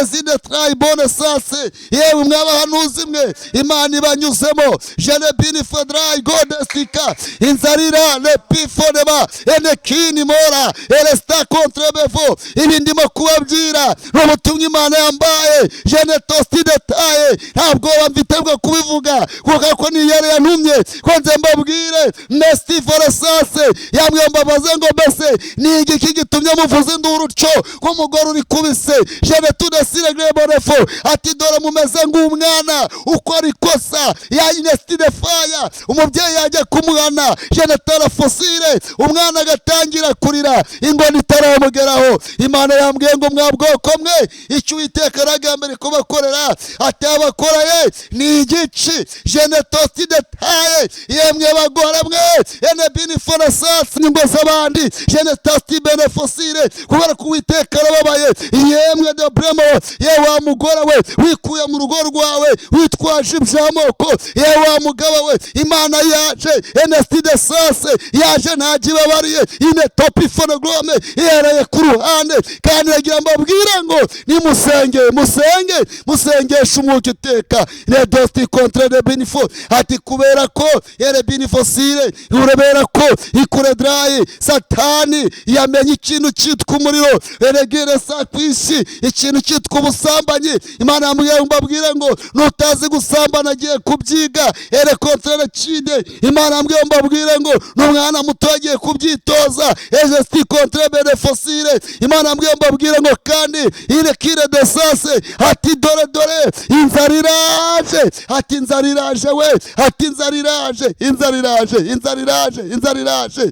Zine trayibone sase, yewe mwabahanuzi mwe, Imana ibanyuzemo. Jenebini fodrayi godesika inzarira lepifonema enekini mora eresita kontrebevo. Ibi ndimo kubabwira ni ubutumwa Imana yambaye. Jenetositidetaye, nta bwoba mfite bwo kubivuga, kuko ko ni yari yantumye ko nze mbabwire. Mesitiforesase yambwiye mbabaze ngo mbese ni igiki gitumye muvuza induru cyo nk'umugore uri kubise? Jenetudesire grebonefo ati dore mumeze nk'umwana ukora ikosa ya inesitidefaya, umubyeyi yajya kumuhana jenetarafosire, umwana agatangira kurira ingoni itaramugeraho. Imana yambwiye ngo mwa bwoko mwe, icyo Uwiteka aragambiriye kubakorera atabakoreye ni igici. Jenetositidetaye, yemwe bagore mwe, enebiniforesasi ingo z'abandi jenetositibenefosire, kubera ko Uwiteka arababaye. Yemwe debremo, ye wa mugore we wikuye mu rugo rwawe witwaje iby'amoko, ye wa mugabo we, Imana yaje enesitidesase yaje ntajya ibabariye inetopifonogrome ihereye ku ruhande. Kandi iragira mbabwire ngo nimusenge, musenge, musengeshe umwuka iteka. Redosti kontre de binifo ati kubera ko ere binifosire, urebera ko ikuredrayi Satani yamenye ikintu cyitwa umuriro eregere sa ku isi, ikintu cyitwa ubusambanyi. Imana yambwiye mbabwire ngo nutazi gusambana agiye kubyiga ere kontre kide. Imana yambwiye mbabwire ngo n'umwana muto agiye kubyitoza ejesti kontre benefosire. Imana yambwiye mbabwire ngo kandi irekire desase ati dore dore inzara iraje, ati inzara iraje we, ati inzara iraje, inzara iraje, inzara iraje, inzara iraje.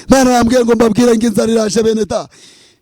Imana yambwiye ngo mbabwire ngo inzara iraje bene da.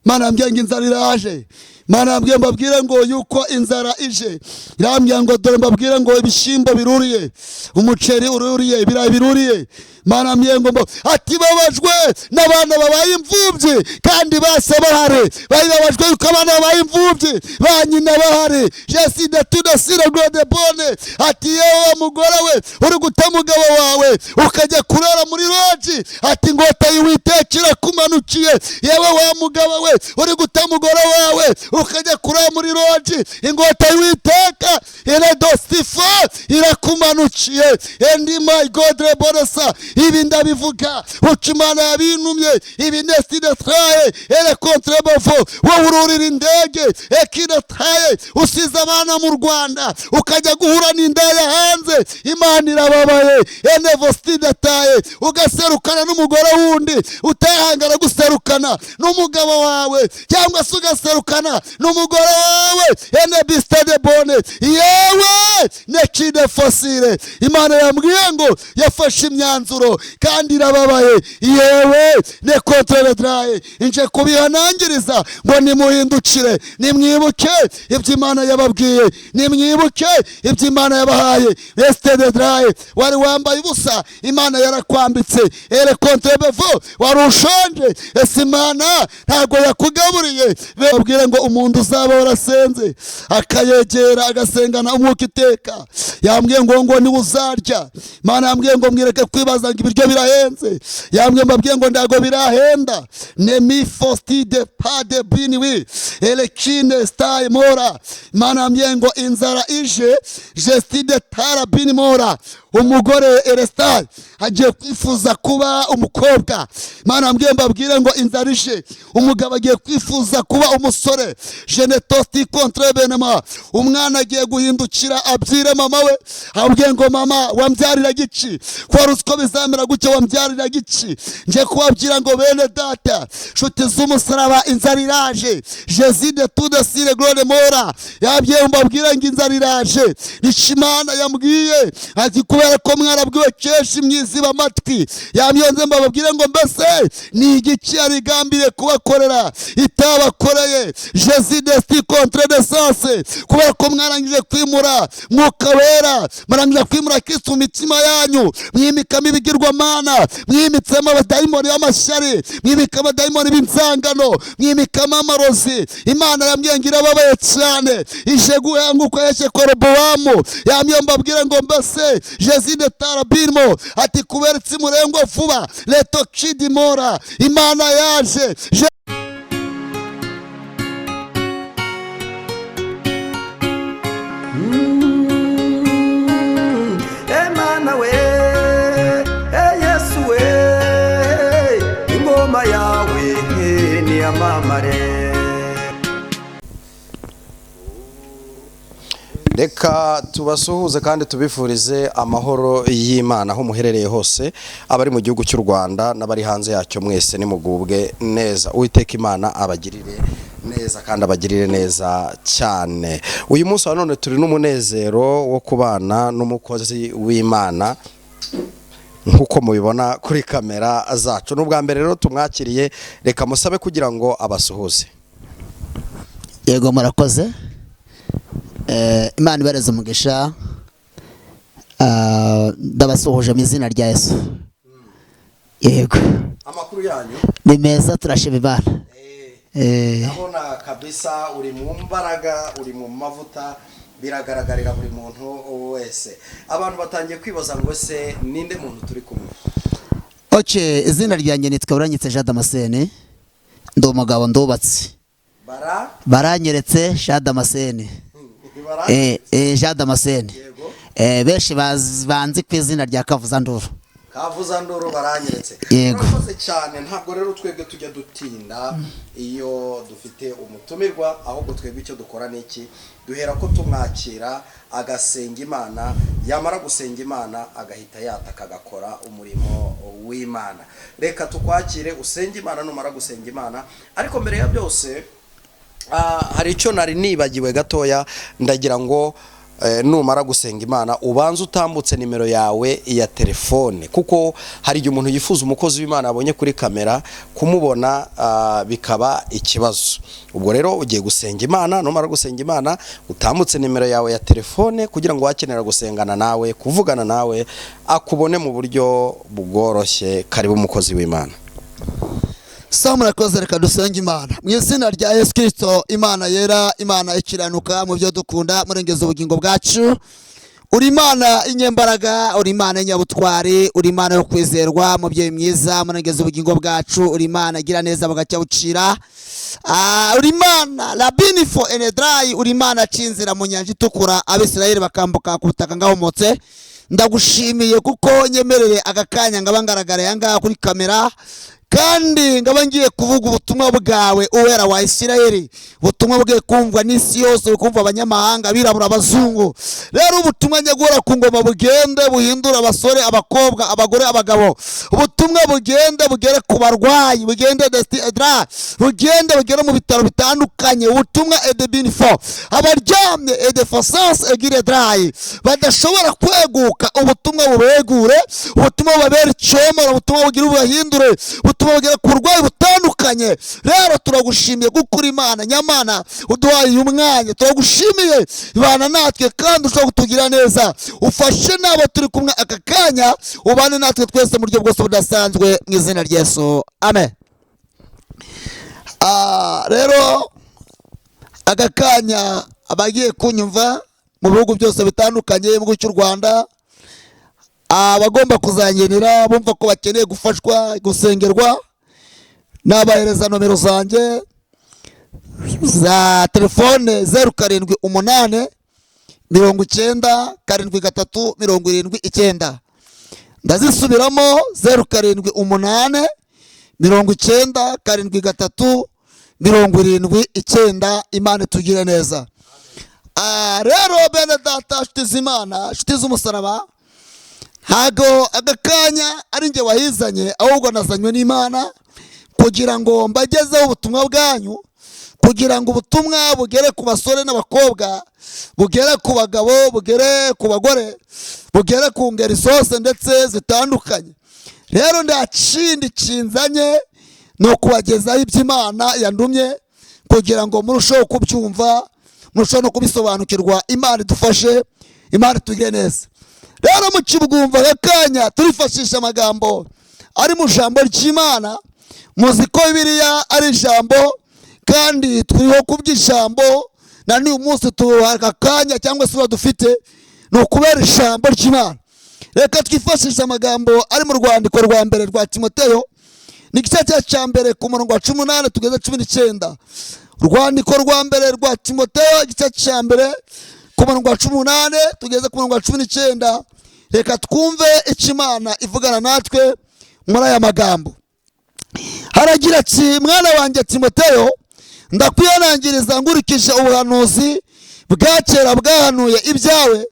Imana yambwiye ngo inzara iraje. Imana yambwiye mbabwire ngo yuko inzara ije. Irambwiye ngo dore mbabwire ngo ibishyimbo biruriye, umuceri ururiye, ibirayi biruriye. Imana yambwiye ngo ati babajwe n'abana babaye imfubyi kandi base bahari, babajwe yuko abana babaye imfubyi ba nyina bahari. Jeside tudasira gode bone ati yewe mugore we uri guta mugabo wawe ukajya kurara muri roji, ati ingota y'Uwiteka irakumanukiye. Yewe wa mugabo we uri guta mugore wawe ukajya kurara muri roji, ingota y'Uwiteka iredostifo irakumanukiye. Endi my God reboresa, ibi ndabivuga uca Imana yabintumye. Ibi nesidetraye ere kontrebofo, wowe ururira indege ekidetaye usize abana mu Rwanda ukajya guhura n'indaya hanze, Imana irababaye. Enevositidetaye ugaserukana n'umugore wundi utahangara guserukana n'umugabo wawe, cyangwa se ugaserukana n'umugore wawe enebisitedebone yewe nekidefosire. Imana yambwiye ngo yafashe imyanzuro kandi irababaye. Yewe ne kontrebedraye nje kubihanangiriza ngo nimuhindukire, nimwibuke ibyo Imana yababwiye, nimwibuke ibyo Imana yabahaye. Estededraye wari wambaye ubusa, Imana yarakwambitse. Ere kontrebevo wari ushonje, ese Imana ntago yakugaburiye? Babwire ngo umuntu uzaba warasenze akayegera agasengana umwuka iteka, yambwiye ngo ngo niwe uzarya. Imana yambwiye ngo mwireke kwibaza ngo ibiryo birahenze, yambwiye mbabwiye ngo ndago birahenda. Nemi fostide pade binwi elekine stay mora. Imana yambwiye ngo inzara ije gestide tara bini mora. Umugore erestal agiye kwifuza kuba umukobwa. Imana yambwiye mbabwire ngo inzara ije, umugabo agiye kwifuza kuba umusore. Jenetosti contre benema, umwana agiye guhindukira abyire mama we, abwiye ngo mama wambyarira gici, ko wari uzi ko bizamera gutya, wambyarira gici. Nje kubabwira ngo bene data nshuti z'umusaraba, inzara iraje. Jeside tudasire glore mora yabwiye mbabwire ngo inzara iraje. Imana yambwiye ati kubera ko mwarabwiwe kenshi mwiziba amatwi, yambwiye nze mbababwire ngo mbese ni igiki yarigambiriye kubakorera itabakoreye? Jeside contre de sens, kubera ko mwarangije kwimura Mwuka Wera, murangije kwimura Kristo mu mitima yanyu, mwimikamo ibigirwamana, mwimitsemo abadayimoni b'amashyari, mwimikamo abadayimoni b'inzangano, mwimikamo amarozi. Imana yambwiye ngo irababaye cyane, ije guhanguka yashye Korobowamu. Yambwiye mbabwire ngo mbese Jeside tarabirimo ati kubera itsimurengwa vuba leto kidimora. Imana yaje. Reka tubasuhuze kandi tubifurize amahoro y'Imana aho muherereye hose, abari mu gihugu cy'u Rwanda n'abari hanze yacyo, mwese nimugubwe neza. Uwiteka Imana abagirire neza kandi abagirire neza cyane. Uyu munsi wa none turi n'umunezero wo kubana n'umukozi w'Imana nk'uko mubibona kuri kamera zacu. N'ubwa mbere rero tumwakiriye, reka musabe kugira ngo abasuhuze. Yego, murakoze. Imana ibareze umugisha. Ndabasuhuje mu izina rya Yesu. Yego. Amakuru yanyu? Ni meza, turashima Imana. Ndabona kabisa uri mu mbaraga, uri mu mavuta, biragaragarira buri muntu wese. Abantu batangiye kwibaza ngo se ninde muntu turi kumwe? Okay, izina ryanjye nitwa Buranyitse Jean Damascene, ndi umugabo, ndubatse. Bara Baranyeretse Jean Damascene. Bara Jean Damascene. Yego. Benshi banzi ku izina rya Kavuzanduru. Kavuzanduru baranyeretse. Yego. Murakoze cyane. Ntabwo rero twebwe tujya dutinda iyo dufite umutumirwa, ahubwo twebwe icyo dukora ni iki? Duhera ko tumwakira agasenga Imana, yamara gusenga Imana agahita yataka agakora umurimo w'Imana. Reka tukwakire usenge Imana, numara gusenga Imana. Ariko mbere ya byose, hari icyo nari nibagiwe gatoya. Ndagira ngo numara gusenga Imana ubanze utambutse nimero yawe ya telefone, kuko hari igihe umuntu yifuza umukozi w'Imana abonye kuri kamera kumubona bikaba ikibazo. Ubwo rero ugiye gusenga Imana, numara gusenga Imana utambutse nimero yawe ya telefone kugira ngo uwakenera gusengana nawe, kuvugana nawe, akubone mu buryo bworoshye. Karibu, umukozi w'Imana. Sawa, murakoze. Reka dusenge Imana mu izina rya Yesu Kirisito. Imana yera, Imana ikiranuka mu byo dukunda, murengeza ubugingo bwacu, uri Imana inyembaraga, uri Imana y'inyabutwari, uri Imana yo kwizerwa, mubyeyi mwiza, murengeza ubugingo bwacu, uri Imana igira neza bagacya bucira. Uri Imana labinifo enedrayi, uri Imana acinzira mu nyanja itukura, Abisirayeli bakambuka ku butaka ngahomotse. Ndagushimiye kuko nyemerere aka kanya ngaba ngaragara aya ngaha kuri kamera, kandi ngaba ngiye kuvuga ubutumwa bwawe, Uwera wa Isirayeli, ubutumwa bwe kumvwa n'isi yose, kumva abanyamahanga, abirabura, abazungu. Rero ubutumwa nyagura ku ngoma bugende buhindura abasore, abakobwa, abagore, abagabo. Ubutumwa bugende bugere ku barwayi, bugende desti edra, bugende bugere mu bitaro bitandukanye. Ubutumwa edebinifo abaryamye edefosanse egire drayi badashobora kweguka, ubutumwa bubegure, ubutumwa bubabere icyomoro, ubutumwa bugira ubahindure, ubutumwa bugera ku burwayi butandukanye. Rero turagushimiye kuko uri Imana nyamana uduhaye uyu mwanya. Turagushimiye, ibana natwe kandi ushobora kutugira neza, ufashe n'abo turi kumwe aka kanya, ubane natwe twese mu buryo bwose budasanzwe, mu izina rya Yesu, amen. Rero aka kanya abagiye kunyumva mu bihugu byose bitandukanye, mu gihugu cy'u Rwanda, abagomba kuzangenera bumva ko bakeneye gufashwa, gusengerwa, nabahereza nomero zanjye za telefone: 078 90 73 79. Ndazisubiramo: 078 90 73 79. Imana itugire neza. Rero bene data, nshuti z'Imana, nshuti z'umusaraba, ntago aka kanya ari njye wahizanye, ahubwo nazanywe n'Imana kugira ngo mbagezeho ubutumwa bwanyu, kugira ngo ubutumwa bugere ku basore n'abakobwa, bugere ku bagabo, bugere ku bagore, bugere ku ngeri zose ndetse zitandukanye. Rero nta kindi kinzanye, ni ukubagezaho iby'Imana yandumye kugira ngo murusheho kubyumva, murusheho no kubisobanukirwa. Imana idufashe, Imana itugire neza. Rero mu kibwumva aka kanya turifashisha amagambo ari mu ijambo ry'Imana. Muzi ko Bibiliya ari ijambo, kandi turiho kubw'ijambo. Na n'uyu munsi aka kanya cyangwa se dufite ni ukubera ijambo ry'Imana. Reka twifashishe amagambo ari mu rwandiko rwa mbere rwa Timoteyo, ni igice cya mbere ku murongo wa 18 tugeze 19. Urwandiko rwa mbere rwa Timoteyo, igice cya mbere ku murongo wa 18 tugeze ku murongo wa 19. Reka twumve icyo Imana ivugana natwe muri aya magambo. Haragira ati: "Mwana wanjye Timoteyo, ndakwihanangiriza nkurikije ubuhanuzi bwa kera bwahanuye ibyawe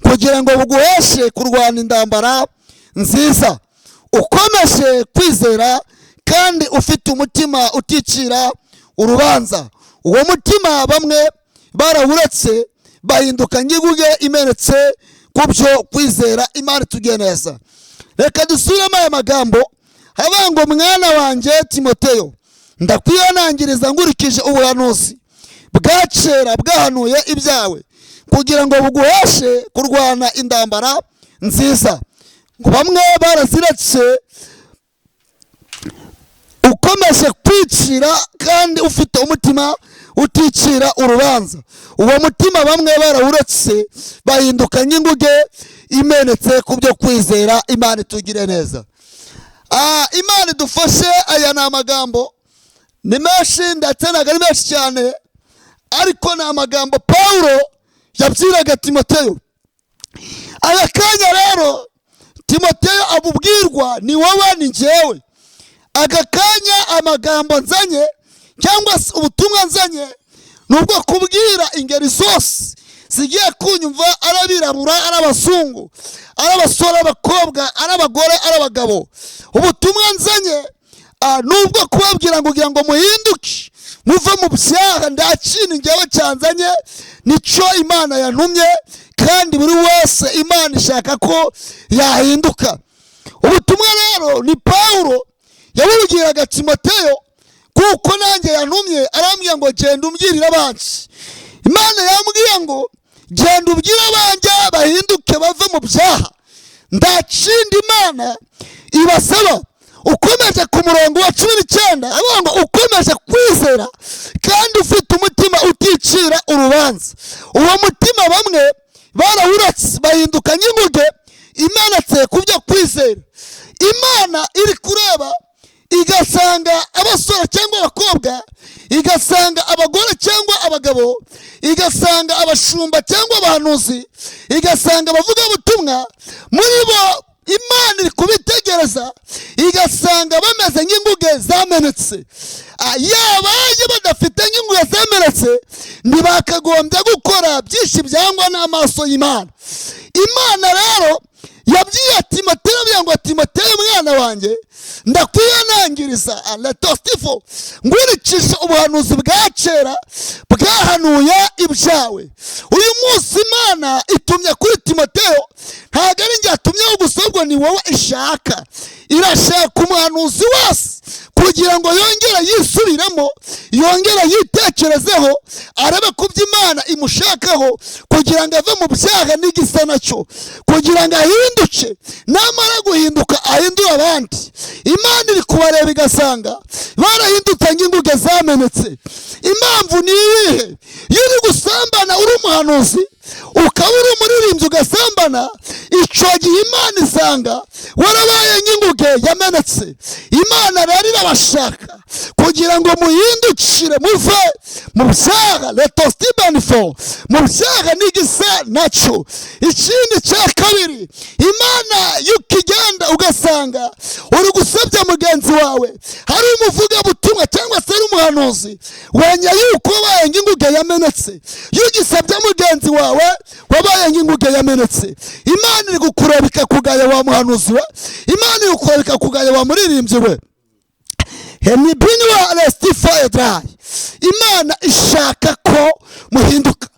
kugira ngo buguheshe kurwana intambara nziza, ukomeje kwizera kandi ufite umutima uticira urubanza. Uwo mutima bamwe barawuretse bahinduka nk'inguge imenetse ku byo kwizera. Imana itugiye neza. Reka dusubiremo aya magambo haba ngo: mwana wanjye Timoteyo, ndakwihanangiriza nkurikije ubuhanuzi bwa kera bwahanuye ibyawe kugira ngo buguheshe kurwana intambara nziza. Ngo bamwe baraziretse. Ukomeje kwicira kandi ufite umutima uticira urubanza, uwo mutima bamwe barawuretse bahinduka nk'inguge imenetse ku byo kwizera. Imana itugire neza. Imana idufashe. Aya ni amagambo, ni menshi, ndetse ntabwo ari menshi cyane, ariko ni amagambo Pawulo yabwiraga Timoteyo. Aya kanya rero Timoteyo amubwirwa ni wowe, ni njyewe. Aka kanya amagambo nzanye cyangwa se ubutumwa nzanye ni ubwo kubwira ingeri zose zigiye kunyumva, ari abirabura, ari abazungu, ari abasore, abakobwa, ari abagore, ari abagabo. Ubutumwa nzanye ni ubwo kubabwira ngo kugira ngo muhinduke muve mu byaha. Nta kintu njyewe cyanzanye, nicyo Imana yantumye, kandi buri wese Imana ishaka ko yahinduka. Ubutumwa rero ni Pawulo yabubwiraga Timoteyo, kuko nanjye yantumye, arambwira ngo genda umbwirire abanjye. Imana yambwiye ngo genda ubwire abanjye bahinduke bave mu byaha. Nta kindi Imana ibasaba. Ukomeje ku murongo wa 19, avuga ngo ukomeje kwizera kandi ufite umutima uticira urubanza, uwo mutima bamwe barawuretse bahinduka nk'inguge imenetse ku byo kwizera. Imana iri kureba igasanga abasore cyangwa abakobwa, igasanga abagore cyangwa abagabo, igasanga abashumba cyangwa abahanuzi, igasanga abavugabutumwa. Muri bo Imana iri kubitegereza igasanga bameze nk'inguge zamenetse. Yabaye badafite nk'inguge zamenetse, ntibakagombye gukora byinshi byangwa n'amaso y'Imana. Imana rero yabwiye Timoteyo ngo Timoteyo mwana wanjye, ndakwihanangiriza letostifo nkurikije ubuhanuzi bwa kera bwahanuye ibyawe. Uyu munsi Imana itumye kuri Timoteyo, ntabwo ari njye yatumyeho gusa, ahubwo ni wowe ishaka. Irashaka umuhanuzi wese kugira ngo yongere yisubiremo, yongere yitekerezeho, arebe ku byo Imana imushakaho, kugira ngo ave mu byaha n'igisa nacyo, kugira ngo ahinduke, namara guhinduka ahindure abandi. Imana iri kubareba igasanga barahindutse nk'inguge zamenetse. Impamvu ni iyihe? Iyo uri gusambana uri umuhanuzi, ukaba uri umuririmbyi ugasambana, icyo gihe Imana isanga warabaye nk'inguge yamenetse. Imana rero irabashaka kugira ngo muhindukire muve mu byaha, letosibanifo, mu byaha n'igisa nacyo. Ikindi cya kabiri, Imana iyo ukigenda ugasanga uri gusebya mugenzi wawe, hari umuvugabutumwa cyangwa se ari umuhanuzi, wenya yuko wabaye nk'inguge yamenetse. Iyo ugisebya mugenzi wawe wabaye nk'inguge yamenetse. Imana iri kukureba ikakugaya wa muhanuzi we, Imana iri kukureba ikakugaya wa muririmbyi we. Henibini wa restifo edrayi. Imana ishaka ko muhinduka,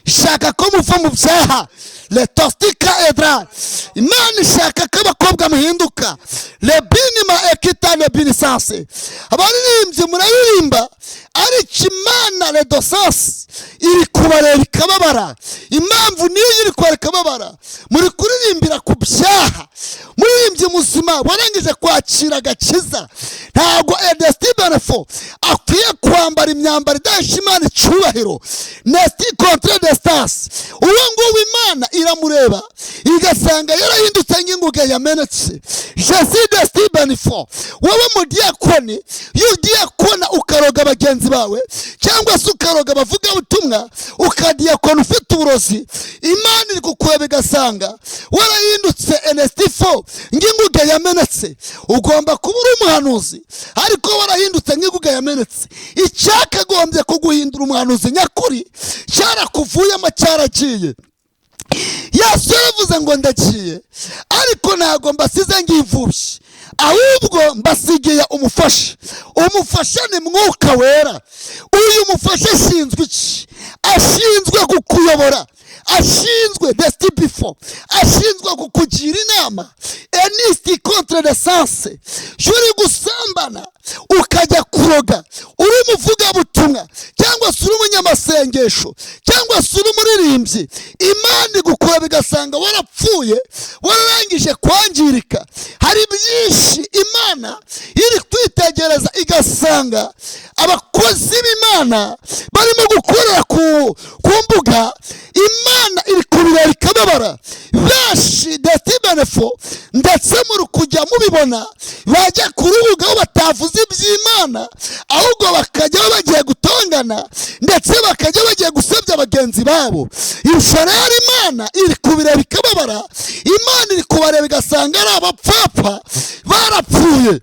ishaka ko muva mu byaha, letostika edra. Imana ishaka ko abakobwa muhinduka, lebinima ekita lebinisanse. Abaririmbyi muraririmba, ariko Imana redosanse iri kubareba ikababara. Impamvu niyo iri kubareba ikababara, muri kuririmbira ku byaha. Muririmbyi muzima warangije kwakira agakiza, ntabwo edestibenefo akwiye kwambara imyambaro idahesha Imana icyubahiro, nesti contre distance. Uwo nguwo Imana iramureba igasanga yarahindutse nk'inguge yamenetse. Jesi de Steven fo, wowe mudiyakoni, iyo udiyakona ukaroga bagenzi bawe cyangwa se ukaroga abavugabutumwa, ukadiyakona ufite uburozi, Imana iri kukureba igasanga warahindutse enestifo nk'inguge yamenetse. Ugomba kuba uri umuhanuzi ariko warahindutse nk'inguge yamenetse. Icyakagombye kuguhindura umuhanuzi nyakuri cyarakuvuyemo, cyaragiye. Yesu yaravuze ngo ndagiye, ariko ntabwo mbasize ng'imfubyi, ahubwo mbasigiye umufasha. Umufasha ni Mwuka Wera. Uyu mufasha ashinzwe iki? Ashinzwe kukuyobora, ashinzwe desitibifo, ashinzwe kukugira inama. Enisiti contre de sanse, uri gusambana ukajya kuroga, uri umuvugabutumwa cyangwa se uri umunyamasengesho cyangwa se uri umuririmbyi, Imana igukura bigasanga warapfuye, wararangije kwangirika. Hari byinshi Imana iri kwitegereza igasanga abakozi b'Imana barimo gukorera ku mbuga, Imana iri kubireba ikababara. Benshi desibenefo, ndetse muri kujya mubibona, bajya ku rubuga aho batavuze iby'Imana, ahubwo bakajya bagiye gutongana, ndetse bakajya bagiye gusebya bagenzi babo. Irusha rero Imana iri kubireba ikababara. Imana iri kubareba igasanga ari abapfapfa barapfuye.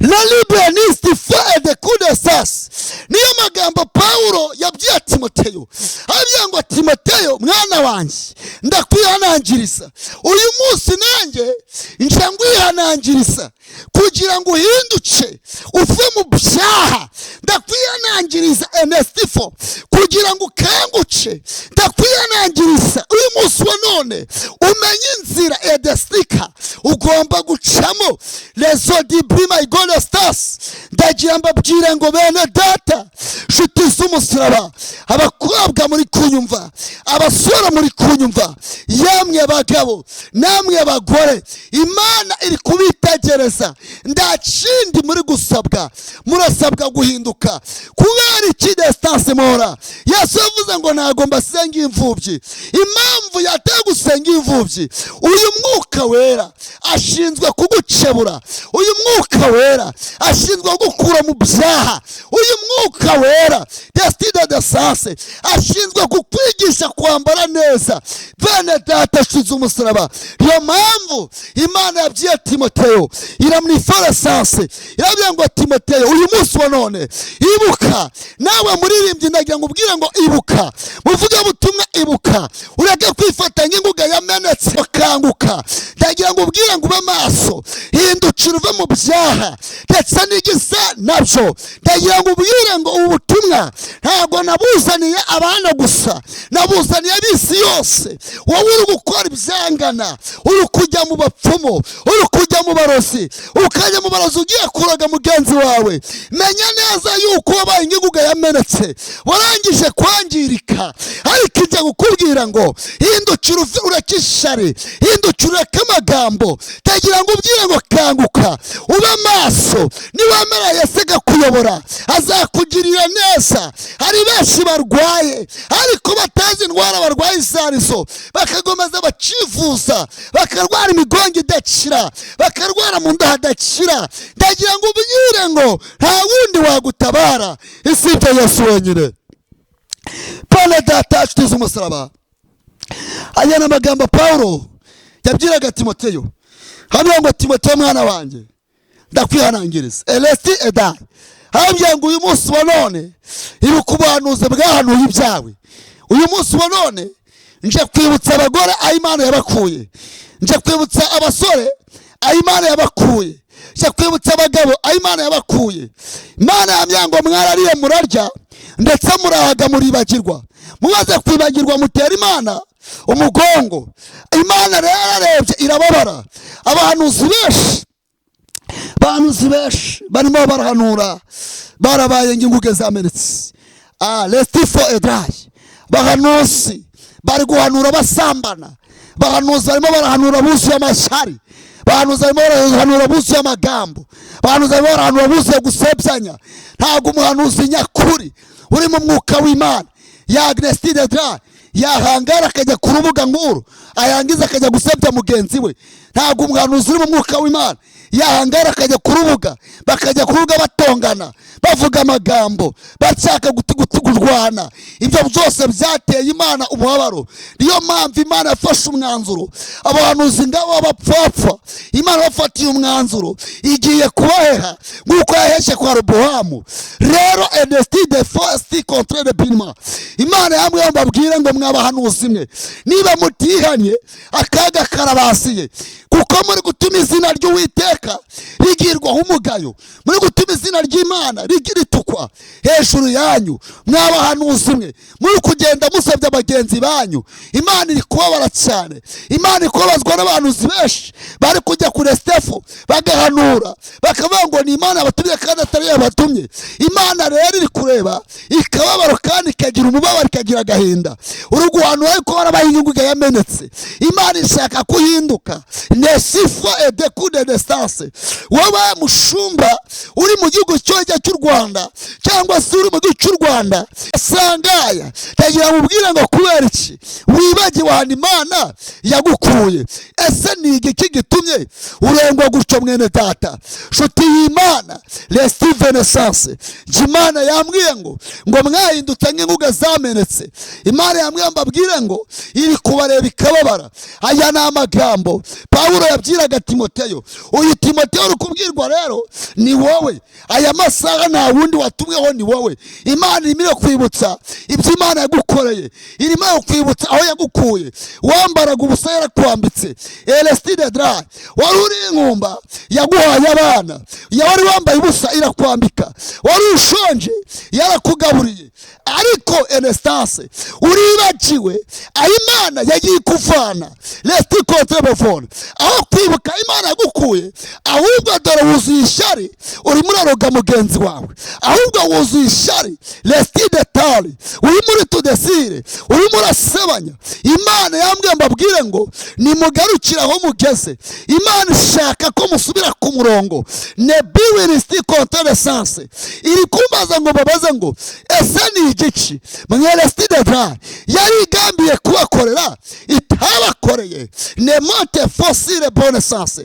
La libenisti fe de kudesas, niyo magambo Pawulo yabwiye Timoteyo, ababwira ngo: "Timoteyo mwana wanjye, ndakwihanangiriza uyu munsi, nanjye nje ngwihanangiriza kugira ngo uhinduke uve mu byaha. Ndakwihanangiriza enestifo kugira ngo ukanguke. Ndakwihanangiriza uyu munsi wa none umenye inzira edestika ugomba gucamo." Rezo dibrima igonestas, ndagira mbabwire ngo bene data, nshuti z'umusaraba, abakobwa muri kunyumva, abasore muri kunyumva, yemwe bagabo namwe bagore, Imana iri kubitegereza. Nta kindi muri gusabwa, murasabwa guhinduka. Kubera iki? Desitanse mora. Yesu yavuze ngo ntabwo mbasenga imfubyi. Impamvu yateye gusenga imfubyi, uyu Mwuka Wera ashinzwe kugukebura, uyu Mwuka Wera ashinzwe gukura mu byaha, uyu Mwuka Wera desitide de sanse ashinzwe kukwigisha kwambara neza. Bene data, ashinze umusaraba. Niyo mpamvu Imana yabwiye Timoteyo, iramwiforesanse, irabwira ngo: "Timoteyo, uyu munsi wa none ibuka." Nawe muririmbyi, ndagira ngo ubwire ngo ibuka. Muvugabutumwa, ibuka, ureke kwifata nk'inguga yamenetse. Kanguka. Ndagira ngo ubwire ngo ube maso, hindukira uve mu byaha ndetse n'igisa nabyo. Ndagira ngo ubwire ngo ubu butumwa ntabwo nabuzaniye abana gusa, nabuzaniye ab'isi yose. Wowe uri gukora ibyangana, uri kujya mu bapfumu, uri kujya mu barozi, ukajya mu barozi ugiye kuroga mugenzi wawe, menya neza yuko wabaye nk'inguga yamenetse, warangije kwangirika. Ariko ijya kukubwira ngo hindukira ureke ishari, hindukira ureke amagambo. Ndagira ngo ubwire ngo kanguka, ube maso. Niwemera Yesu akakuyobora, azakugirira neza. Hari benshi barwaye ariko batazi indwara barwaye izo arizo, bakakomeza bakivuza, bakarwara imigongo idakira, bakarwara mu nda hadakira. Ndagira ngo ubwire ngo nta wundi wagutabara isibye Yesu wenyine. Bene data, nshuti z'umusaraba, aya ni amagambo Pawulo yabwiraga Timoteyo, hamwe ngo: "Timoteyo mwana wanjye, ndakwihanangiriza." Elesti edayi hambye ngo uyu munsi wa none ibuka ubuhanuzi bwahanuye ibyawe. Uyu munsi wa none nje kwibutsa abagore aho Imana yabakuye, nje kwibutsa abasore aho Imana yabakuye, nje kwibutsa abagabo aho Imana yabakuye. Imana yambwiye ngo mwarariye murarya, ndetse murahaga muribagirwa. Mumaze kwibagirwa mutera Imana umugongo. Imana rero yararebye irababara. Abahanuzi benshi, abahanuzi benshi barimo barahanura barabaye nk'inguge zamenetse. Restifo edrayi, bahanuzi bari guhanura basambana, bahanuzi barimo barahanura buzuye amashyari, bahanuzi barimo barahanura buzuye amagambo, bahanuzi barimo barahanura buzuye gusebyanya. Ntabwo umuhanuzi nyakuri uri mu mwuka w'Imana ya agnesitide edrayi yahangara akajya ku rubuga nk'uru. Ayangiza akajya gusebya mugenzi we. Ntabwo umuhanuzi uri mu mwuka w'Imana yahangara akajya ku rubuga, bakajya ku rubuga batongana, bavuga amagambo, bashaka kurwana. Ibyo byose byateye Imana umubabaro. Niyo mpamvu Imana yafashe umwanzuro, abahanuzi ngabo b'abapfapfa Imana bafatiye umwanzuro, igiye kubaheha nk'uko yaheshe kwa Robowamu. Rero enesti de fosti contre de binma, Imana yambwiye mbabwire ngo mwabahanuzi mwe, niba mutihanye akaga karabasiye, kuko muri gutuma izina ry'Uwiteka rigirwaho umugayo, muri gutuma izina ry'Imana ritukwa hejuru yanyu. Mwabahanuzi mwe, muri kugenda musebya bagenzi banyu. Imana iri kubabara cyane. Imana iri kubabazwa n'abahanuzi benshi bari kujya kuri Stefo bagahanura, bakavuga ngo ni Imana yabatumye kandi atari yabatumye. Imana rero iri kureba ikababaro kandi ikagira umubabaro, ikagira agahinda. Uri guhanura ariko warabaye inyungu yamenetse. Imana ishaka kuhinduka nesifo edekude distance. Wowe mushumba uri mu gihugu cyojya cy'u Rwanda cyangwa se uri mu gihugu cy'u Rwanda sangaya, tagira mubwire ngo kubera iki wibagiwe ahantu Imana yagukuye? Ese ni igiki gitumye urengwa gutyo mwene data? Nshuti y'Imana restivenesance, Imana yambwiye ngo mwahindutse nk'inkuga zamenetse. Imana yambwiye mbabwire ngo iri kubareba ikababara. Aya ni amagambo Pawulo yabwiraga Timoteyo. Uyu Timoteyo uri kubwirwa rero ni wowe. Aya masaha nta wundi watumweho, ni wowe. Imana irimo kwibutsa ibyo Imana yagukoreye, irimo kwibutsa aho yagukuye. Wambaraga ubusa yarakwambitse, elestide dra. Wari uri inkumba yaguhaye abana, wari wambaye ubusa irakwambika, wari ushonje yarakugaburiye. Ariko enestance uribagiwe aho Imana yagiye kuvana resti contre, aho kwibuka Imana yagukuye, ahubwo dore wuzuye ishyari, urimo uraroga mugenzi wawe, ahubwo wuzuye ishyari resti detali, urimo uri tudesire, urimo urasebanya. Imana yambwiye mbabwire ngo nimugarukire aho mugeze. Imana ishaka ko musubira ku murongo. Nebiwe resti contre essence iri kumbaza ngo babaze ngo ese ni igiki mwe resti detali yari igambiye kubakorera itabakoreye? Nemonte fosile bonne sens.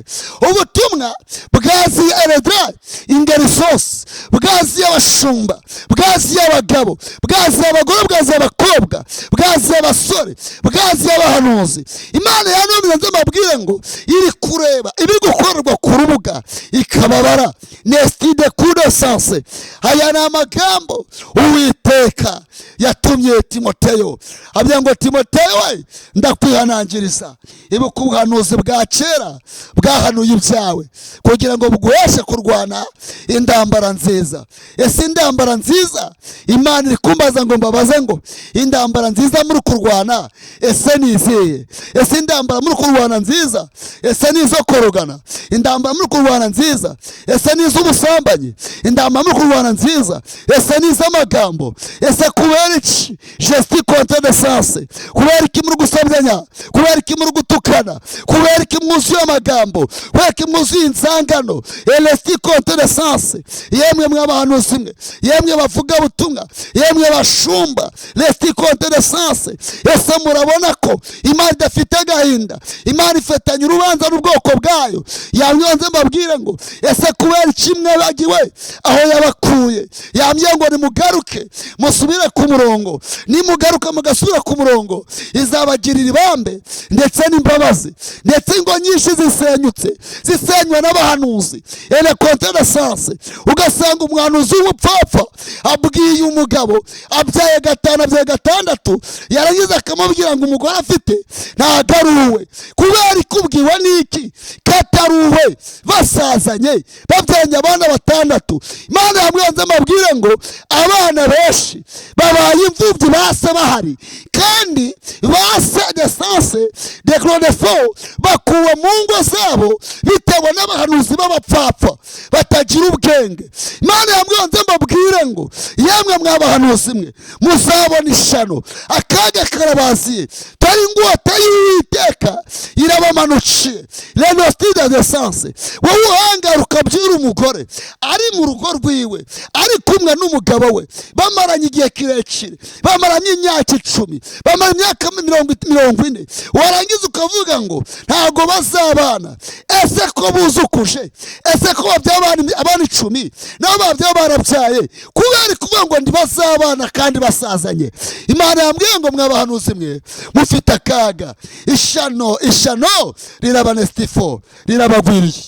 Ubutumwa bwaziye eredra ingeri zose, bwaziye abashumba, bwaziye abagabo, bwaziye abagore, bwaziye abakobwa, bwaziye abasore, bwaziye abahanuzi. Imana yantumye nze mbabwire ngo iri kureba ibiri gukorerwa ku rubuga ikababara. Nestide kude sanse. Aya ni amagambo Uwiteka yatumye Timoteyo, abya ngo Timoteyo we, ndakwihanangiriza, ibuka ubuhanuzi bwa kera bwahanuye ibyawe kugira ngo buguheshe kurwana indambara nziza. Ese indambara nziza, Imana iri kumbaza ngo mbabaze ngo indambara nziza muri kurwana ese ni izihe? Ese indambara muri kurwana nziza ese ni izo korogana? Indambara muri kurwana nziza ese ni iz'ubusambanyi? Indambara muri kurwana nziza ese ni iz'amagambo? Ese kubera iki gesti contre de sens? Kubera iki muri gusabyanya? Kubera iki muri gutukana? Kubera iki mwuzuye amagambo? Kubera iki mwuzuye inzangano? Elesti contre de sens. Yemwe mwabahanuzi mwe, yemwe bavuga butumwa, yemwe bashumba, resti contre de sens. Ese murabona ko Imana idafite agahinda? Imana ifitanye urubanza n'ubwoko bwayo. Yamyonze mbabwire ngo ese kubera iki mwabagiwe aho yabakuye? Yambwiye ngo nimugaruke musubire ku murongo. Nimugaruka mugasubira ku murongo, izabagirira ibambe ndetse n'imbabazi. Ndetse ingo nyinshi zisenyutse, zisenywa n'abahanuzi. Ele contre de sens. Ugasanga umuhanuzi w'umupfapfa abwiye umugabo abyaye gatanu, abyaye gatandatu, yarangiza akamubwira ngo umugore afite ntagaruwe. Kubera ikubwiwe n'iki kataruwe? Basazanye babyanye abana batandatu. Imana yamwanze mabwire ngo abana benshi babaye imfubyi base bahari, kandi base de sanse de clodefo bakuwe mu ngo zabo bitewe n'abahanuzi b'abapfapfa batagira ubwenge. Imana yamwanze mbabwire ngo yemwe mwabahanuzi mwe, muzabona ishano, akaga karabaziye, tari ingota y'Uwiteka irabamanukiye. Renostide Burya desanse wowe uhangara ukabyira umugore ari mu rugo rwiwe, ari kumwe n'umugabo we, bamaranye igihe kirekire, bamaranye imyaka 10, bamaranye imyaka 40, warangiza ukavuga ngo ntago bazabana. Ese ko buzukuje, ese ko babyaye abana 10, nabo babyaye barabyaye, kubera kuvuga ngo ntibazabana kandi basazanye. Imana yambwiye ngo mwabahanuzi mwe mufite akaga, ishano ishano rirabanestifo rirabagwiriye,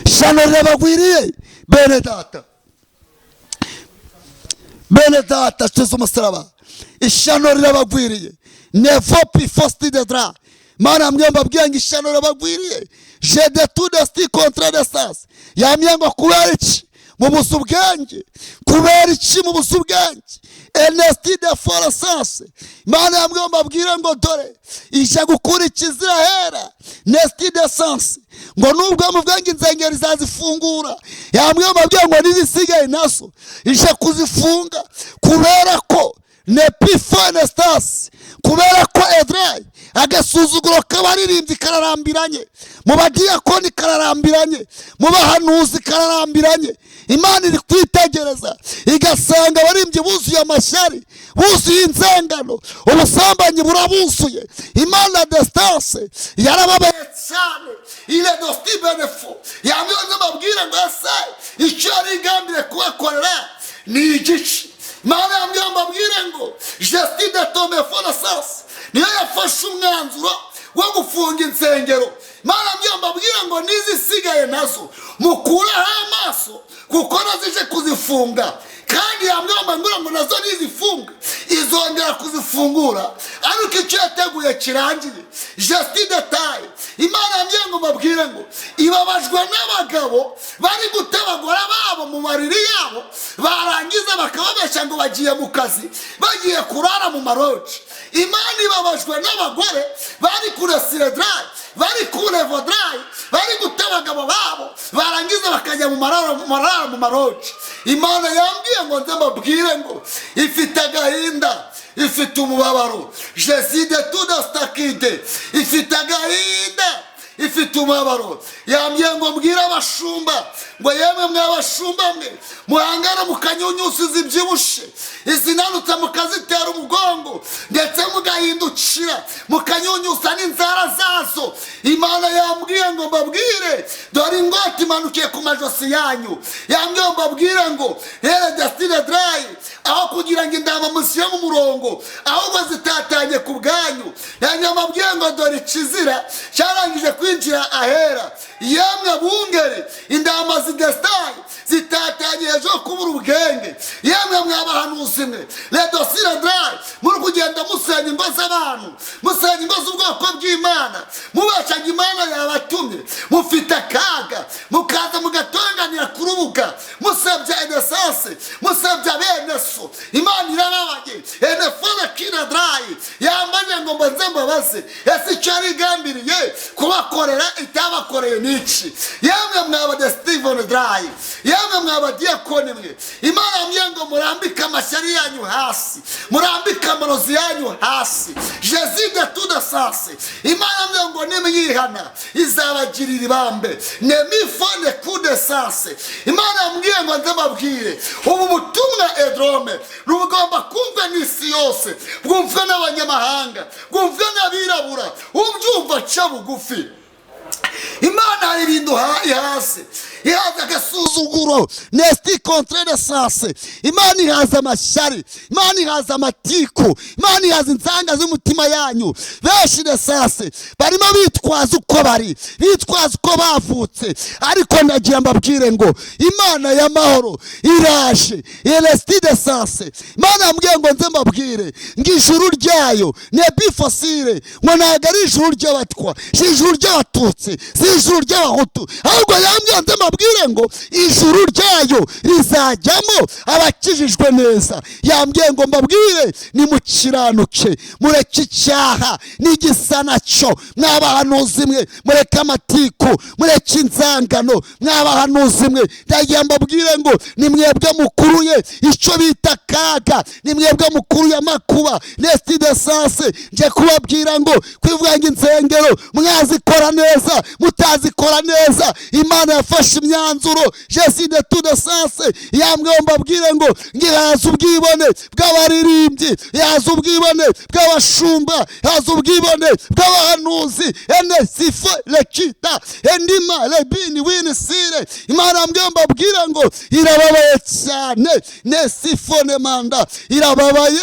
ishano rirabagwiriye. Bene data, bene data, tuzi umusaraba, ishano rirabagwiriye. Nevo pifosti de dra. Mana yambwiye mbabwiye ngo ishano rirabagwiriye. Je de tout desti contre de sas. Yambwiye ngo kubera iki mubuze ubwenge, kubera iki mubuze ubwenge. Ernesti de forasase. Imana yambwiye mbabwire ngo dore ije gukurikiza irahera. Nesti de sanse ngo nubwo muvuga ngo inzengero izazifungura, yambwiye mbabwire ngo n'izisigaye nazo ije kuzifunga, kubera ko nepifonestas, kubera ko edrai agasuzuguro k'abaririmbyi kararambiranye, mu badiyakoni kararambiranye, mu bahanuzi kararambiranye. Imana iri kwitegereza igasanga abaririmbyi buzuye amashyari, buzuye inzengano, ubusambanyi burabuzuye. Imana distance yarababaye cyane, ile dosti benefo yambwiye ngo mbabwire ngo ese icyo yari igambiriye kubakorera ni igice. Imana yambwiye mbabwire ngo gesti de tomefo na sasi niyo yafashe umwanzuro wo gufunga insengero. Imana yambwiye mbabwire ngo n'izisigaye nazo mukureho amaso, kuko nazije kuzifunga. Kandi yambwiye mbabwire ngo nazo nizifunga izongera kuzifungura ariko icyo yateguye kirangiye. Gesti de taye. Imana yambwiye ngo mbabwire ngo ibabajwe n'abagabo bari guta abagore babo mu mariri yabo, barangiza bakababeshya ngo bagiye mu kazi, bagiye kurara mu maroji. Imana ibabajwe n'abagore bari kure siredrayi, bari kure vodrayi, bari guta abagabo babo, barangiza bakajya mu marara mu maroji. Imana yambwiye ngo nze mbabwire ngo ifite agahinda, ifite umubabaro. Jesi de tudastakide, ifite agahinda, ifite umubabaro. Yambwiye ngo mbwire abashumba ngo yemwe mwabashumba mwe muhangana mukanyunyusa izibyibushe, izinanutse mukazitera umugongo, ndetse mugahindukira mukanyunyusa n'inzara zazo. Imana yambwiye ngo mbabwire dore ingoti imanukiye ku majosi yanyu. Yambwiye ngo mbabwire ngo here destine dry, aho kugira ngo indama mushyire mu murongo ahubwo zitatanye ku bwanyu. Yambwiye mbabwire ngo dore ikizira cyarangije kwinjira ahera. Yemwe bungeri, indama zidestaye zitatanye hejuru kubura ubwenge. Yemwe mwabahanuzi mwe redosire dry, muri kugenda musenya ingo z'abantu, musenya ingo z'ubwoko bw'Imana, mubashaga Imana yabatumye, mufite akaga, mukaza mugatonganira ku rubuga, musebya enesanse, musebya bene so. Imana irababaye. Enefone kina dry yambaye ngo mbanze mbabaze ese icyo yari igambiriye kubakorera itabakoreye niki? Yemwe mwaba de Steven dry, yemwe mwaba diyakoni mwe, Imana yambwiye ngo murambike amashyari yanyu hasi, murambike amarozi yanyu hasi. Jezi de tuda sase. Imana yambwiye ngo nimwihana izabagirira ibambe. Nemifone kude sase. Imana yambwiye ngo nze mbabwire ubu butumwa edrome rugomba kumvwa n'isi yose, bwumvwe n'abanyamahanga, bwumvwe n'abirabura, ubyumva aca bugufi. Imana hari ibintu ihaze, ihaze agasuzuguro, nesti contre de sase. Imana ihaze amashyari, Imana ihaze amatiku, Imana ihaze insanga z'umutima yanyu. Benshi de sase barimo bitwaza uko bari, bitwaza uko bavutse, ariko ndagira mbabwire ngo Imana y'amahoro iraje. Elesti de sase. Imana yambwiye ngo nze mbabwire ngo ijuru ryayo ne bifosire, ngo ntabwo ari ijuru ry'abatwa, si ijuru ry'abatutsi, si ijuru ry'abahutu, ahubwo yambwiye nze mbabwire mbabwire ngo ijuru ryayo rizajyamo abakijijwe neza. Yambwiye ngo mbabwire nimukiranuke, mureke icyaha n'igisa nacyo, mwabahanuzi mwe mureke amatiku, mureke inzangano, mwabahanuzi mwe ndagiye mbabwire ngo ni mwebwe mukuruye icyo bita kaga, ni mwebwe mukuruye amakuba nesti de sanse. Nje kubabwira ngo kwivuga ngo insengero mwazikora neza mutazikora neza, Imana yafashe imyanzuro jesi de tout de sanse. Yambwiye mbabwire ngo ngihaza ubwibone bw'abaririmbyi, yaza ubwibone bw'abashumba, yaza ubwibone bw'abahanuzi, ene sifo lekita endima lebini wini sire. Imana yambwiye mbabwire ngo irababaye cyane, ne sifo ne manda irababaye,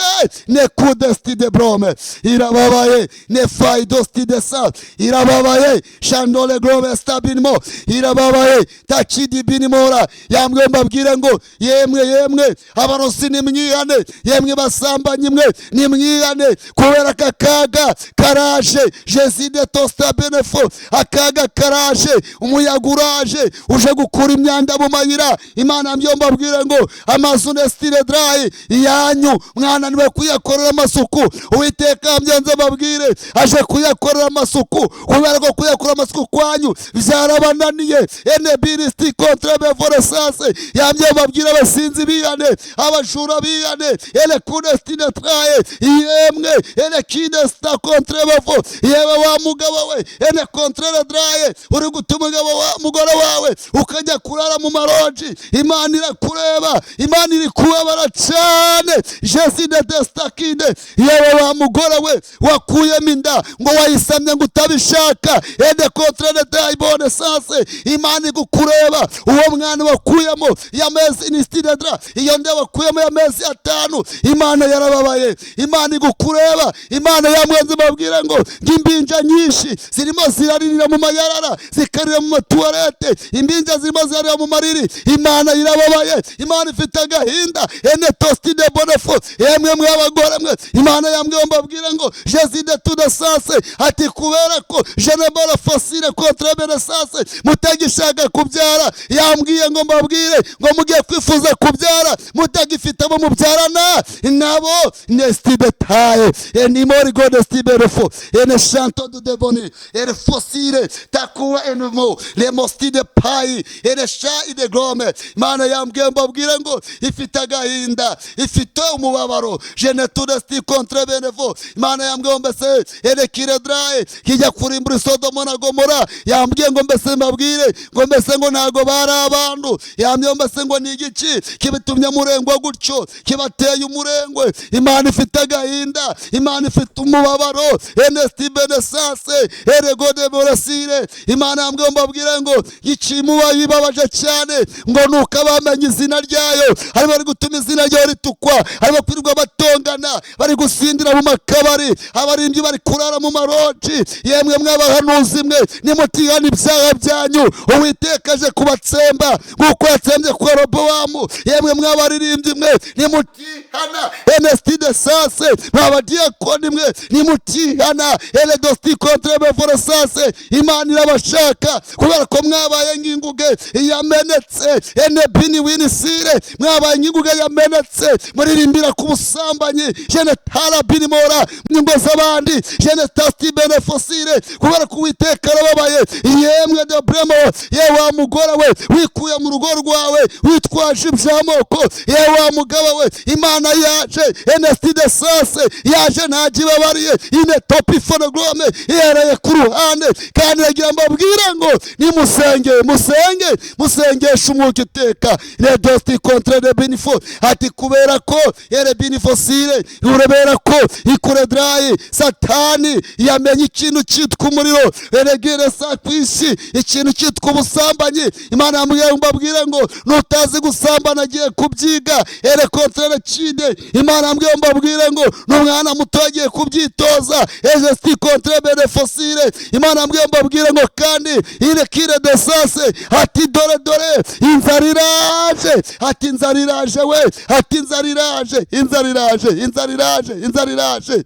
ne kudesti de brome irababaye, ne faidosti de sa irababaye, shandole glome stabinmo irababaye, takidi binimora. Yambwiye mbabwire ngo yemwe yemwe abarosi nimwihane, yemwe basambanyi mwe nimwihane, kubera akaga karaje. Jesi de tosta benefo, akaga karaje, umuyaga uraje uje gukura imyanda mu mayira. Imana yambwiye mbabwire ngo amazu nestire dry yanyu mwananiwe kuyakorera amasuku, Uwiteka yambyanze mbabwire aje kuyakorera amasuku, kubera ko kuyakorera amasuku kwanyu byarabananiye. Ene biristi contre bevoresase. Yambwiye mbabwire abasinzi bihane, abajura bihane, ele kunestine traye yemwe ene kidesta contre bevo, yewe wa mugabo we ene contre draye uri gutuma umugabo wa mugore wawe ukajya kurara mu maroji. Imana irakureba, Imana iri kubabara cyane. Jesi de destakide, yewe wa mugore we wakuyemo inda ngo wayisamye ngo utabishaka, ene contre le daibone sanse. Imana igukureba, uwo mwana wakuyemo yamezi inistidedra, iyo nda wakuyemo yamezi 5, Imana yarababaye. Imana igukureba. Imana yamwenze babwira ngo ngimbinja nyinshi zirimo ziraririra mu mayarara, zikarira mu matuwarete, imbinja zirimo zirarira mu mariri. Imana irababaye, Imana ifite agahinda. Ene tosti de bonefo, yemwe mwe abagore mwe, Imana yambwiye mbabwire ngo Jesi de tout de sanse, ati kubera ko je ne bala facile contre benesase mutagishaka kubyara. Yambwiye ngo mbabwire ngo mugiye kwifuza kubyara mutagifite abo mubyarana nabo. Nesti betaye enimori godesti berefo ene chanto de deboni ene fosire takuwa enemo le mosti de pai ene sha de grome. Imana yambwiye mbabwire ngo ifite agahinda, ifite umubabaro. Je ne tout desti contre benefo. Imana yambwiye mbese ene kiredraye kijya kurimbura Sodoma na Gomora. Yambwiye ngo mbese mbabwire ngo mbese ngo ntago bari abantu. Yambwiye mbese ngo ni igiki kibitumye murengwa gutyo, kibateye umurengwe. Imana ifite agahinda, Imana ifite umubabaro. Enesti benesase erego de borasire. Imana yambwiye mbabwire ngo ikimuba yibabaje cyane ngo nuko abamenye izina ryayo hari bari gutuma izina ryayo ritukwa, hari bakwirirwa batongana, bari gusindira mu makabari, abarimbyi bari kurara mu maroji. Yemwe mwabahanuzi mwe nimutihana ibyaha byanyu, Uwiteka aje kubatsemba nkuko yatsembye kwa Robowamu. Yemwe mwabaririmbyi mwe nimutihana enesti de sase, mwabadiyakoni mwe nimutihana ele dosti contre bevoresase. Imana irabashaka kubera ko mwabaye nk'inguge yamenetse, ene bini winisire, mwabaye nk'inguge yamenetse, muririmbira ku busambanyi, jene tara bini mora nyingo z'abandi, jene tasti benefosire, kubera ko Uwiteka arababaye. Yemwe de bremo, yewe wa mugore we wikuye mu rugo rwawe witwaje iby'amoko, yewe wa mugabo we Imana yaje enesti de sase yaje ntagibabariye ine topi fonoglome ihereye ku ruhande. Kandi yagira mbabwira ngo nimusenge musenge musengesha umwuka iteka le dosti contre de benifo, ati kubera ko ere benifosire urebera ko ikuredrayi Satani yamenye ikintu cyitwa umuriro eregere sa kwisi ikintu cyitwa ubusambanyi. Imana yambwiye mbabwire ngo nutazi gusambana agiye kubyiga ere contre le chide. Imana yambwiye mbabwire ngo n'umwana muto agiye kubyitoza ejesti contre benefosire. Imana yambwiye mbabwire ngo kandi ire kire de sase, ati dore dore inzara iraje, ati inzara iraje we, ati inzara iraje, inzara iraje, inzara iraje, inzara iraje.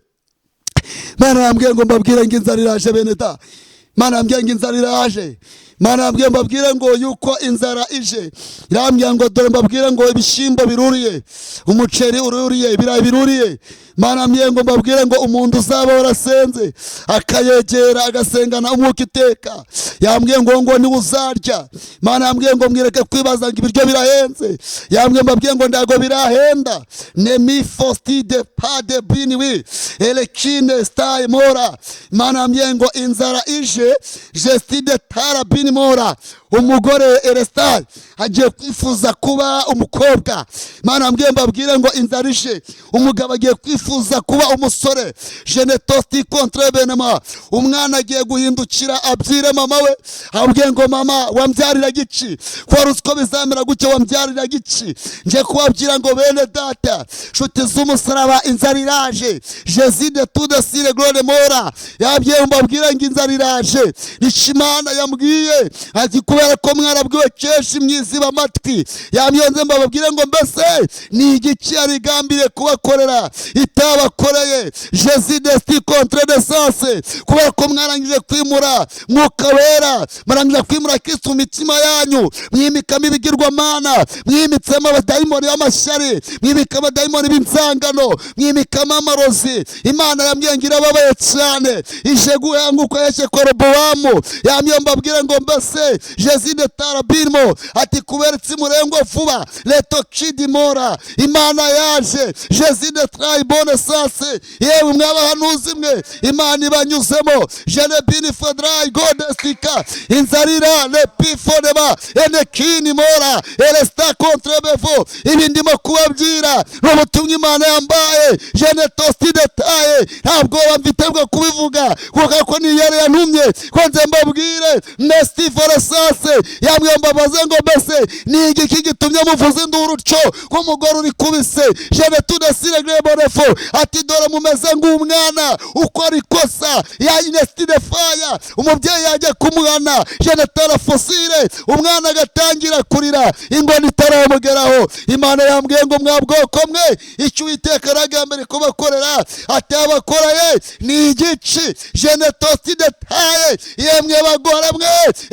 Imana yambwiye ngo mbabwire ngo inzara iraje bene da. Imana yambwiye ngo inzara iraje. Imana yambwiye mbabwire ngo yuko inzara ije. Irambwira ngo dore mbabwire ngo ibishyimbo biruriye, umuceri ururiye, ibirayi biruriye. Imana yambwiye ngo mbabwire ngo umuntu uzaba warasenze akayegera agasengana umwuka iteka, yambwiye ngo niwe uzarya. Imana yambwiye ngo mwireke kwibaza ngo ibiryo birahenze. Yambwiye mbabwiye ngo ntabwo birahenda. Nemi fostide pade biniwi elekine staye mora. Imana yambwiye ngo inzara ije, gestide tara bini mora. Umugore Eresitari agiye kwifuza kuba umukobwa. Imana yambwiye mbabwire ngo inzara ije, umugabo agiye kwifuza kuba umusore. Jenetosti contre benema. Umwana agiye guhindukira abyire mama we, abwiye ngo mama wambyarira gici, ko wari uzi ko bizamera gutya, wambyarira gici. Ngiye kubabwira ngo bene data, nshuti z'umusaraba, inzara iraje. Jezide tude sire glore mora. Yabwiye mbabwire ngo inzara iraje. Nishimana yambwiye ati kubera ko mwarabwiwe kenshi mwiziba amatwi, yamyonze mbababwire ngo mbese ni igiki yarigambiriye kubakorera itabakoreye. Jésus desti contre naissance. Kubera ko mwarangije kwimura Mwuka Wera, murangije kwimura Kristo mu mitima yanyu, mwimikamo ibigirwamana, mwimitsemo abadayimoni b'amashyari, mwimikamo abadayimoni b'inzangano, mwimikamo amarozi. Imana yambwiye ngo irababaye cyane, ije guhanguka yashye Korobowamu. Yambwiye mbabwire ngo mbese Jésus de tarabirimo ati kubera itsimurengwa vuba leto kidimora. Imana yaje Jésus de tribone sase. Yewe mwabahanuzi mwe, Imana ibanyuzemo. Jenebini fodrai godestika inzarira lepifonema enekini mora eresta kontrebevo. Ibi ndimo kubabwira ni ubutumwa Imana yambaye. Jenetosti detaye, ntabwo mfite bwo kubivuga kuko ko ni yari yantumye ko nze mbabwire. Nesti foresase yambwiye mbabaze ngo mbese ni igiki gitumye muvuza induru cyo ko umugore uri kubise. Jenetudesire grebonefo ati dore mumeze nk'umwana ukora ikosa ya inestide faya. Umubyeyi yajya kumuhana, jenetara fosile, umwana agatangira kurira ingoni itaramugeraho. Imana yambwiye ngo mwa bwoko mwe, icyo Uwiteka aragambiriye kubakorera atabakoreye ni igici. Jenetoside taye. Yemwe bagore mwe,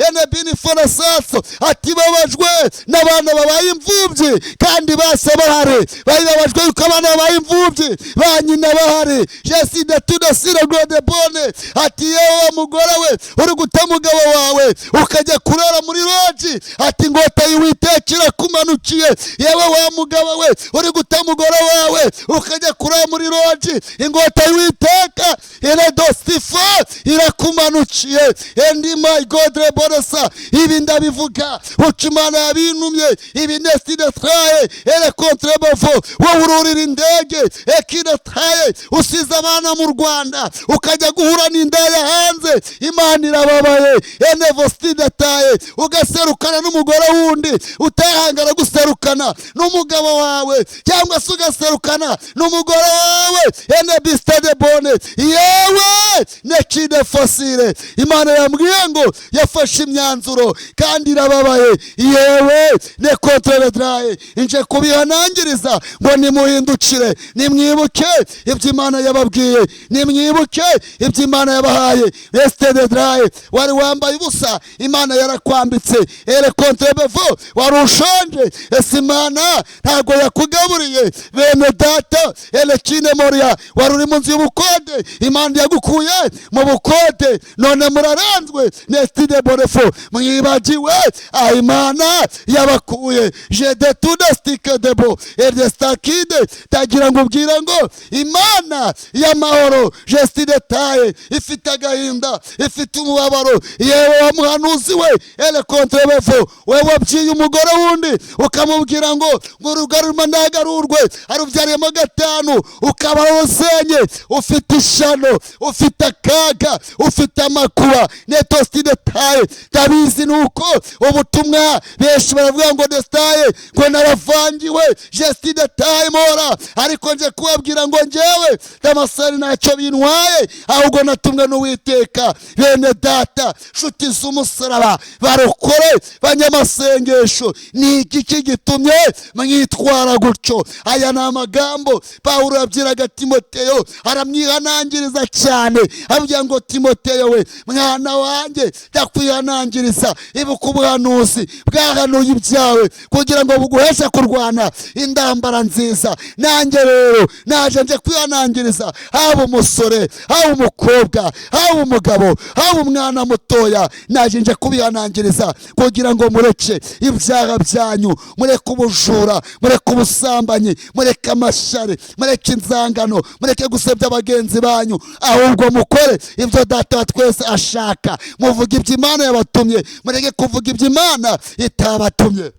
enebini forasaso ati babajwe n'abana babaye imfubyi kandi base bahari. Bari babajwe yuko abana babaye imfubyi ba nyina bahari. Jeside tudasire gode bone ati yewe mugore we uri guta mugabo wawe ukajya kurara muri roji, ati ingota y'Uwiteka irakumanukiye. Yewe wa mugabo we uri guta mugore wawe ukajya kurara muri roji, ingota y'Uwiteka iredostifo irakumanukiye. Endi my God reboresa. Ibi ndabivuga uko Imana yabintumye. Ibi nestide traye ere kontrebofo. Wowe ururira indege ekide traye, usize abana mu Rwanda ukajya guhura n'indaya hanze, Imana irababaye. Enevostide taye, ugaserukana n'umugore wundi utahangara guserukana n'umugabo wawe, cyangwa se ugaserukana n'umugore wawe. Enebistade bone yewe nekide fosile. Imana yambwiye ngo yafashe imyanzuro kandi irababaye. Yewe ne contre draye, nje kubihanangiriza ngo nimuhindukire, nimwibuke ibyo Imana yababwiye, nimwibuke ibyo Imana yabahaye. Estede draye, wari wambaye ubusa, Imana yarakwambitse. Ere contre bevo, wari ushonje, ese Imana ntabwo yakugaburiye. Bene data ere kine moria, wari uri mu nzu y'ubukode, Imana yagukuye mu bukode, none muraranzwe. Nestide borefo, mwibagiwe aho Imana yabakuye. Jede tudestike debo edestakide, tagira ngo ubwire ngo Imana y'amahoro gestide taye ifite agahinda, ifite umubabaro. Yewe wa muhanuzi we ere kontrebefo, wewe wabyiye umugore wundi ukamubwira ngo urugarurwa ntagarurwe, arubyariyemo gatanu, ukaba wasenye, ufite ishano, ufite akaga, ufite amakuba. Netostide taye, ndabizi nuko ubutumwa benshi baravuga ngo destaye ngo naravangiwe gestide taye mora, ariko nje kubabwira ngo njyewe damasari ntacyo bintwaye, ahubwo natumwe n'Uwiteka. Bene data nshuti z'umusaraba, barokore banyamasengesho, ni igiki gitumye mwitwara gutyo? Aya ni amagambo Pawulo yabwiraga Timoteyo, aramwihanangiriza. Arabihanangiriza cyane, avuga ngo Timoteyo we mwana wanjye, ndakwihanangiriza, ibuka ubuhanuzi bwahanuye ibyawe kugira ngo buguheshe kurwana intambara nziza. Nanjye rero naje nje kwihanangiriza, haba umusore, haba umukobwa, haba umugabo, haba umwana mutoya, naje nje kubihanangiriza kugira ngo mureke ibyaha byanyu, mureke ubujura, mureke ubusambanyi, mureke amashyari, mureke inzangano, mureke gusebya bagenzi banyu, ahubwo mukore ibyo Data wa twese ashaka, muvuge ibyo Imana yabatumye, mureke kuvuga ibyo Imana itabatumye.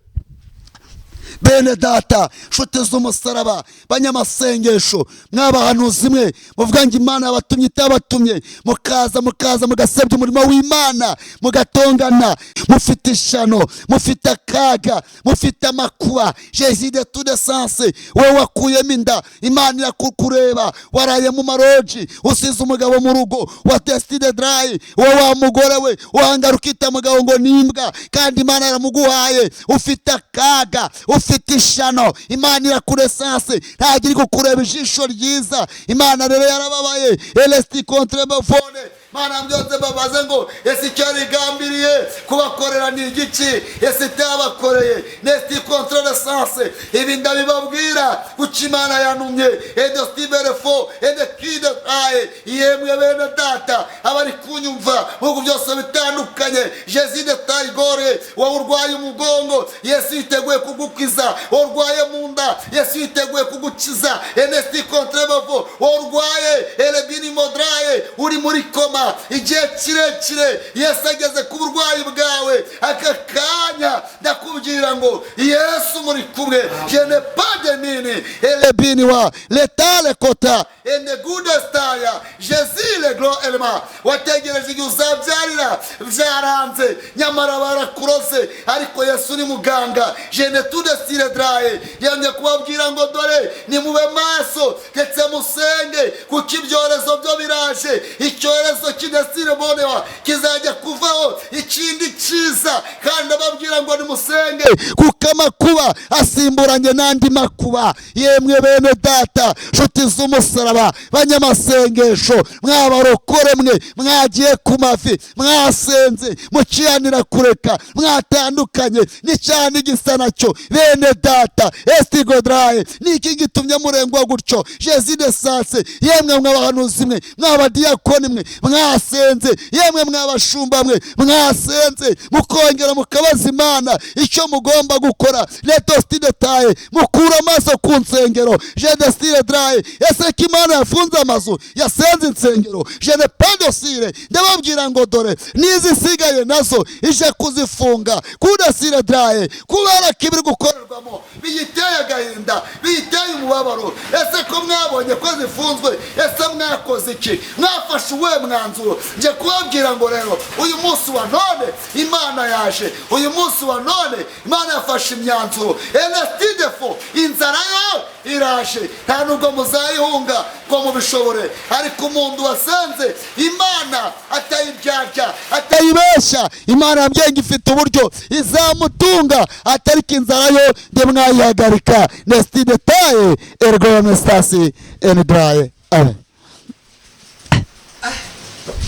Bene data, nshuti z'umusaraba, banyamasengesho, mwabahanuzi mwe muvuga ngo Imana yabatumye itabatumye, mukaza mugasebya umurimo w'Imana, mugatongana, mufite ishano, mufite akaga, mufite amakuba. Jésus de tout sens, wowe wakuyemo inda, Imana irakukureba, waraye mu maroji, usize umugabo mu rugo wa testide dry, wowe wa mugore we uhangara ukita mugabo ngo nimbwa, kandi Imana yaramuguhaye. Ufite akaga, ufite ishano, Imana irakuresanse, ntabwo iri kukureba ijisho ryiza. Imana rero yarababaye, elesti contre bafone. Mana byose babaze ngo ese icyo yarigambiriye kubakorera ni igiki? Ese itabakoreye nesti contre l'essence? Ibi ndabibabwira kuko Imana yanumye edositiberefo edekide aye. Yemwe bene data, abari kunyumva mu bihugu byose bitandukanye, Jésus de Tayigore, wowe urwaye umugongo, Yesu yiteguye kugukiza. Wowe urwaye mu nda, Yesu yiteguye kugukiza. Enesti contre bavo, wowe urwaye elebini modraye, uri muri koma igihe kirekire, Yesu ageze ku burwayi bwawe aka kanya, ndakubwira ngo Yesu muri kumwe. Je ne pas de mini elebini wa letale kota ene gudestaya Jésus le grand elema. Wategereje igihe uzabyarira, byaranze, nyamara barakuroze, ariko Yesu ni muganga. Je ne tout desire draye, yongeye kubabwira ngo dore nimube maso ndetse musenge, kuko ibyorezo byo biraje. Icyorezo kidasire bonewa kizajya kuvaho ikindi cyiza, kandi ababwira ngo nimusenge kuko amakuba asimburanye n'andi makuba. Yemwe bene data, nshuti z'umusaraba, banyamasengesho, mwabarokore mwe mwagiye ku mavi, mwasenze mukihanira kureka, mwatandukanye n'icyaha n'igisa nacyo. Bene data, estigodraye, niki gitumye murengwa gutyo? Jésus de sase. Yemwe mwabahanuzi mwe, mwabadiyakoni mwe mwasenze, yemwe mwabashumba mwe mwasenze, mukongera mukabaza Imana icyo mugomba gukora. Letostidetaye, mukura amaso ku nsengero. Je desire draye, ese ko Imana yafunze amazu, yasenze insengero? Je ne pas dosire, ndababwira ngo dore n'izisigaye nazo ije kuzifunga. Kudasire draye, kubera ko ibiri gukorerwamo biyiteye agahinda, biyiteye umubabaro. Ese ko mwabonye ko zifunzwe, ese mwakoze iki? Mwafashe uwuhe mwanzuro? Nje kubabwira ngo rero uyu munsi wa none Imana yaje, uyu munsi wa none Imana yafashe imyanzuro. Elestidefo, inzara yo iraje, nta nubwo muzayihunga ngo mubishobore, ariko umuntu wasenze Imana atayiryarya, atayibeshya, Imana yabwiye ngo ifite uburyo izamutunga, atariko inzara yo ndimwayihagarika. Nestidetaye ergomestasi endraye. Amen.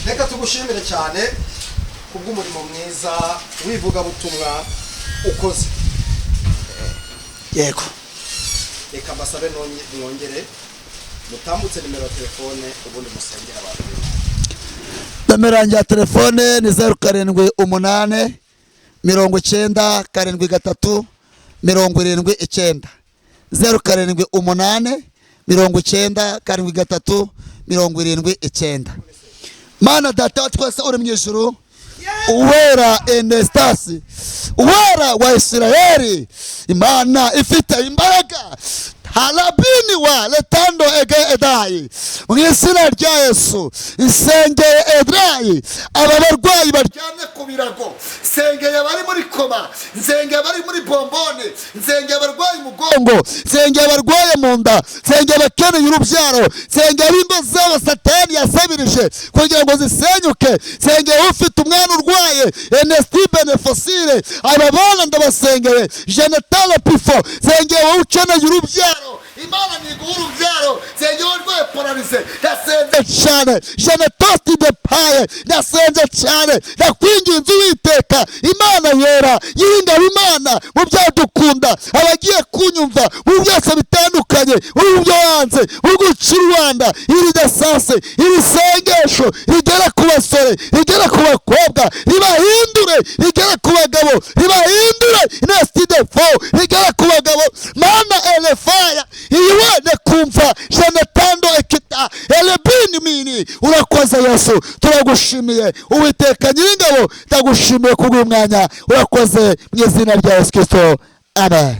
Reka tugushimire cyane kubw'umurimo mwiza w'ivugabutumwa ukoze. Yego. Reka mbasabe mwongere mutambutse nimero ya telefone, ubundi musengera abantu. Nomero yanjye ya telefone ni 078 90 73 79, 078 90 73 79. Mana Data wa twese uri mu ijuru, uwera Enestasi, uwera wa Isirayeli, Imana ifite imbaraga, harabini wa letando ege edayi, mu izina rya Yesu nsengeye edrayi aba barwayi baryamye ku birago, nsengeye abari muri koma, nsengeye abari muri bombone, nsengeye abarwaye umugongo, nsengeye abarwaye mu nda, nsengeye abakeneye urubyaro, nsengeye ab'ingo zabo Satani yasabije. zahumirije kugira ngo zisenyuke. Nsengeye ufite umwana urwaye enesti benefosire, aba bana ndabasengeye jenetale pifo. Nsengeye wowe ukeneye urubyaro, Imana ntiguha urubyaro. Nsengeye wowe urwaye paralysé, ndasenze cyane jenetosti de paye, ndasenze cyane, ndakwinginze Uwiteka Imana yera yiringabo, Imana mu byadukunda, abagiye kunyumva mu byose bitandukanye, mu byo hanze, mu guca u Rwanda, iri dasase, iri sengesho rigera ku basore, rigera ku bakobwa, ribahindure, rigera ku bagabo, ribahindure, nesti de fo, rigera ku bagabo, Mana elefaya iwene kumva jenetando ekita elebini mini. Urakoze Yesu, turagushimiye Uwiteka Nyiringabo, ndagushimiye kubw'uyu mwanya, urakoze mu izina rya Yesu Kristo, amen.